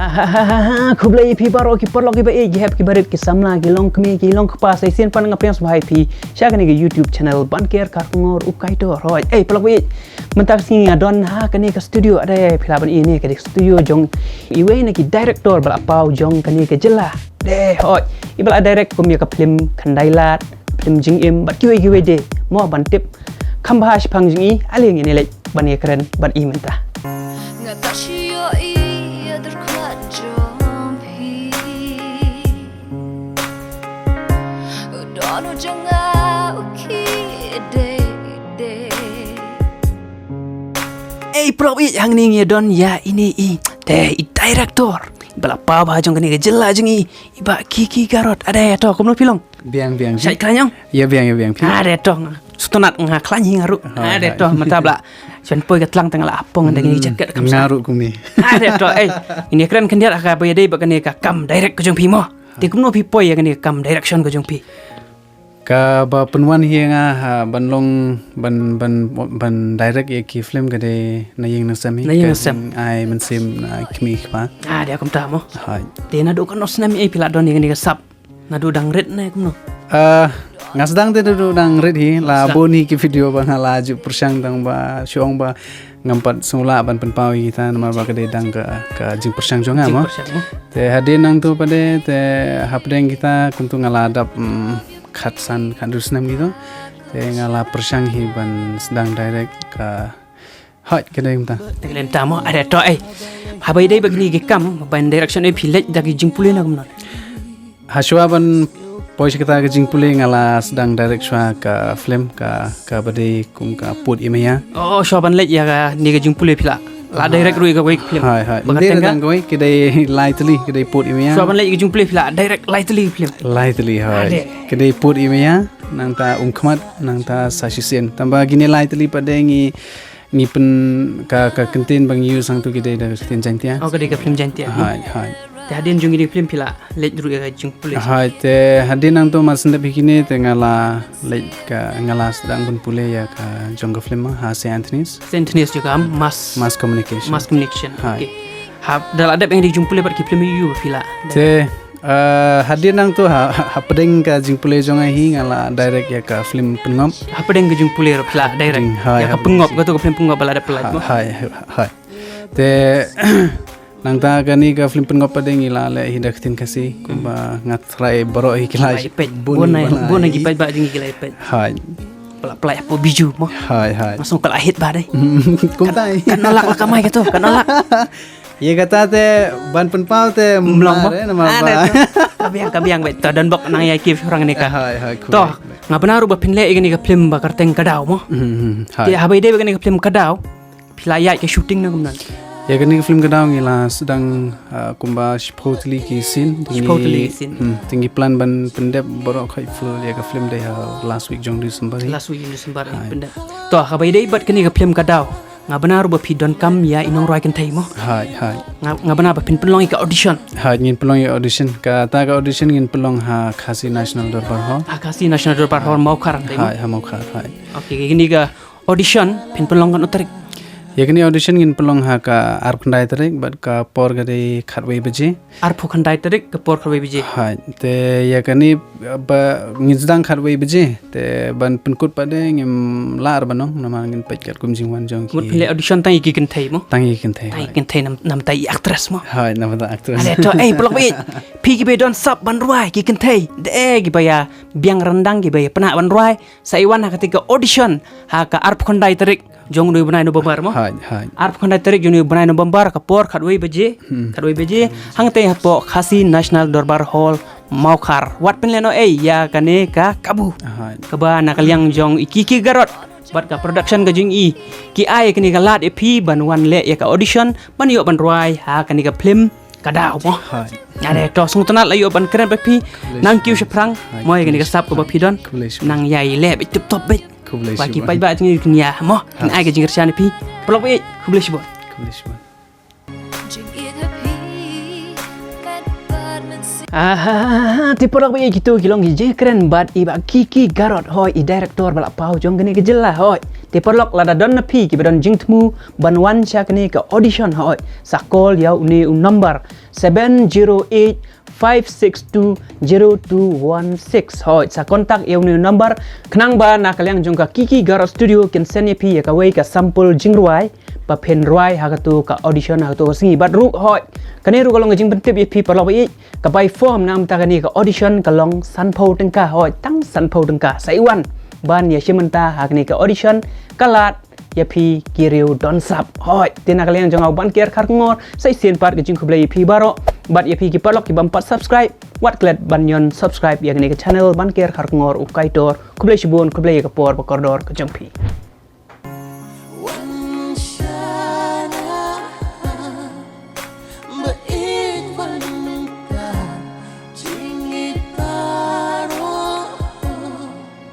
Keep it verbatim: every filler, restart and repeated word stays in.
Ha ha ha ha ha. Khublei ïa phi baroh ki paralok kiba ïeit, ki hep ki barit, ki samla, ki longkmie, ki longkpa. Sa shisien pat nga pdiang sngewbha ïa phi sha kane ka YouTube channel Ban Ker Kar Kongor U Kaitor. Hooid, ei paralok ba ïeit, mynta ka sngi nga don ha kane ka studio. Ade, phi lah ban ïohi, kane ka studio jong iwei na ki director ba la paw jong kane ka jylla. Ade, hooid, iba la direct kum ïa ka film Khyndai Lad, film Jingim bad kiwei kiwei de. Mo, ban tip kham bha shaphang jong i, ale ngin ïa leit ban ïakren bad i mynta. Nga ta shu ïohi ïa dyrkhwat jong phi. U don u jong nga u khie dei dei. Ei paralok ba ïeit, hangne ngi don ïa ine i, te i director ba la paw bha jong kane ka jylla jong i, i Bah Kiki Garot. Ade, to, kumno phi long? Biang, biang. Shait khlaiñ ong? Ïa biang, ïa biang phi. Ade to, nga sngewtynnat, nga khlaiñ hi nga ruh. Hooid, ade hooid. To, mynta ba la shu poi ka tlang te nga la apong da kine ki jacket ka. Nga ruh kumne. Ade to, ei. Ngin ïakren khyndiat ha kaba ïadei bad kane ka kam direct ka jong phi mo. Te kumno phi poi ïa kane ka kam direction ka jong phi? Kaba pynwan hi ïa nga, ha, ban long, ban, ban, ban direct ïa ki film ka dei na ïing na sem hi. Na ïing na sem. Ka jingai mynsiem na khmih khpa. Ade, kumta mo. Hooid. Te naduh katno snem ei phi la don ïa kane ka sap? Naduh dang rit ne kumno? Ah, nga sdang te naduh dang rit hi, la bun hi ki video ba nga la ju pyrshang tang ba shu ong ba ngam pat sngewlah ban pynpaw ïa kita namar ba ka dei dang ka, ka jingpyrshang jong nga mo. Jingpyrshang, eh? Te hadien nangto pat de, te hapdeng kita kumto nga la dap, mm, khatsan khathynriew snem kito. Te nga la pyrshang hi ban sdang direct ka Hooid, ka dei kumta. Te ka dei kumta mo, ade to ei. Haba ïadei bad kine ki kam ban direction ei phi leit da ki jingpule ne kumno? Hashwa ban poi sha kata ka jingpule nga la sdang direct shwa ka film ka, kaba dei kum ka Pud Ïa Maya. Oh, shwa ban leit ïa kane ka jingpule phi la, la direct ruh ïa kawei ka film. Hooid, hooid. Ba ka teng ka dang kawei, ka dei lai tylli, ka dei Pud Ïa Maya. Shwa ban leit ïa ka jingpule phi la direct lai tylli ka film. Lai tylli, hooid. Ade. Ka dei Pud Ïa Maya, nangta Umkhmat, nangta Sa Shisien. Tangba kine lai tylli pat de ngi ngi pyn, ka, ka ktien ba ngi use hangto ki dei da ka ktien Jaiñtia. Oh, ka dei ka film Jaiñtia. Hooid, hooid. Te hadien jong kine ki film phi la leit ruh ïa ka jingpule? Hooid, te hadien nangto mar shen dep hi kine te nga la leit ka, nga la sdang ban pule ïa ka jong ka film ma ha Saint Anthony's. Saint Anthony's jong ka mass. Mass communication. Mass communication. Hooid. Okay. Ha, da la dep ïa kine ki jingpule bad ki film ïa u phi la? Te Ah, hadien nangto ha, ha, hapdeng ka jingpule jong nga hi nga la direct ïa ka film Pynngop. Hapdeng ka jingpule ruh phi la direct. Hooid, ïa ka Pynngop, kato ka film Pynngop ba la dep pynlait mo. Hooid, hooid. Te nangta kane ka film Pynngop pat de ngi la leh hi da ka ktien Khasi, kumba nga tharai baroh hi ki la peit. Bun, bun ki peit ba jong ngi ki la peit. Hooid. Pynlait, pynlait hapoh Bijou mo. Hooid, hooid. Nga sngew ka la hit bha de. Kumta. Katno lak la kamai kato, katno lak? Ïa kata te ban pynpaw te mlong mo. Namar ba ka biang, ka biang beit. To don bok nang ïa ki shorang ne ka. Hooid, hooid. To, nga bna ruh ba phin leh ïa kane ka film ba kyrteng Ka Daw mo. Te haba ïadei bad kane ka film Ka Daw, phi la ïaid ka shooting ne kumno? Ïa kane ka film Ka Daw ngi la sdang, ah, kumba shiphew tylli ki scene. Shiphew tylli ki scene. Te ngi plan ban pyndep baroh khoit full ïa ka film dei ha last week jong December. Last week jong December pyndep. To, haba ïadei bad kane ka film Ka Daw, nga bna ruh ba phi donkam ïa i nongrwai kynthei mo. Hooid, hooid. Nga, nga bna ba phin pynlong ïa ka audition. Hooid, ngin pynlong ïa audition. Kata ka audition ngin pynlong ha Khasi National Dorbar Hall. Ha Khasi National Dorbar Hall, Mawkhar, te mo? Hooid, ha Mawkhar, hooid. Okay, kine ka audition phin pynlong katno tarik? Ïa kane audition ngin pynlong ha ka arphew khyndai tarik bad ka por ka dei khatwei baje. Arphew khyndai tarik ka por khatwei baje. Hooid, te ïa kane ba ngin sdang khatwei baje, te ban pynkut pat de ngim lah ban ong namar ngin peit katkum jingwan jong ki. Mut phi leh audition tang ïa ki kynthei mo? Tang ïa ki kynthei. Tang ïa ki kynthei, nam, namar ta i actress mo. Hooid, namar ta actress. Ade to, ei, paralok ba ïeit. Phi kiba don sap ban rwai, ki kynthei. De, kiba ïa biang ryndang, kiba ïa pynah ban rwai. Sa ïa wan ha kata ka audition ha ka arphew khyndai tarik jong une u bnai November mo? Hooid, hooid. Arphew khyndai tarik jong une u bnai November ka por khatwei baje, khatwei baje, hangtei hapoh Khasi National Dorbar Hall, Mawkhar. Wat pynlehnohei ïa kane ka kabu. Hooid. Kaba na ka liang jong i Kiki Garot bad ka production ka jong i ki ai kane ka lad ïa phi ban wan leh ïa ka audition ban ïoh ban rwai ha kane ka film Ka Daw mo. Hooid. Ade to, sngewtynnat la ïoh ban kren bad phi. Nang kiew shaphrang mo ïa kane ka sap kaba phi don. Nang ïai leh beit tip top beit. Ba ki paidbah jong ngi kin ïa mo, kin ai ka jingkyrshan ïa phi. Paralok ba ïeit, khublei shibun. Khublei shibun. Aha, te paralok ba ïeit, kito ki long ki jingkren bad i Bah Kiki Garot, hooid, i director ba la paw jong kane ka jylla, hooid. Te paralok, lada don na phi kiba don jingthmu ban wan sha kane ka audition, hooid, sa call ïa une u number seven zero eight five six two zero two one six. Hoi, sa contact ïa une u number. Khnang ba na ka liang jong ka Kiki Garo Studio kin send ïa phi ïa kawei ka sample jingrwai ba phin rwai ha katu ka audition ha katu ka sngi. Bad ruh hoi, kane ruh ka long ka jingpyntip ïa phi paralok ba ïeit, ka bai form namar kane ka audition ka long sanphew tyngka. Hoi, tang sanphew tyngka. Sa ïa wan ban ïa shim bynta ha kane ka audition, ka lad ïa phi ki riew don sap. Hoi, te na ka liang jong nga u Ban Ker Kharkongor, sa shisien pat ka jingkhublei ïa phi baroh. Bad ïa phi ki paralok ki bym pat subscribe, wat klet ban ïoh subscribe ïa kane ka channel Ban Ker Kharkongor u Kaitor. Khublei shibun, khublei ïa ka por ba kordor ka jong phi.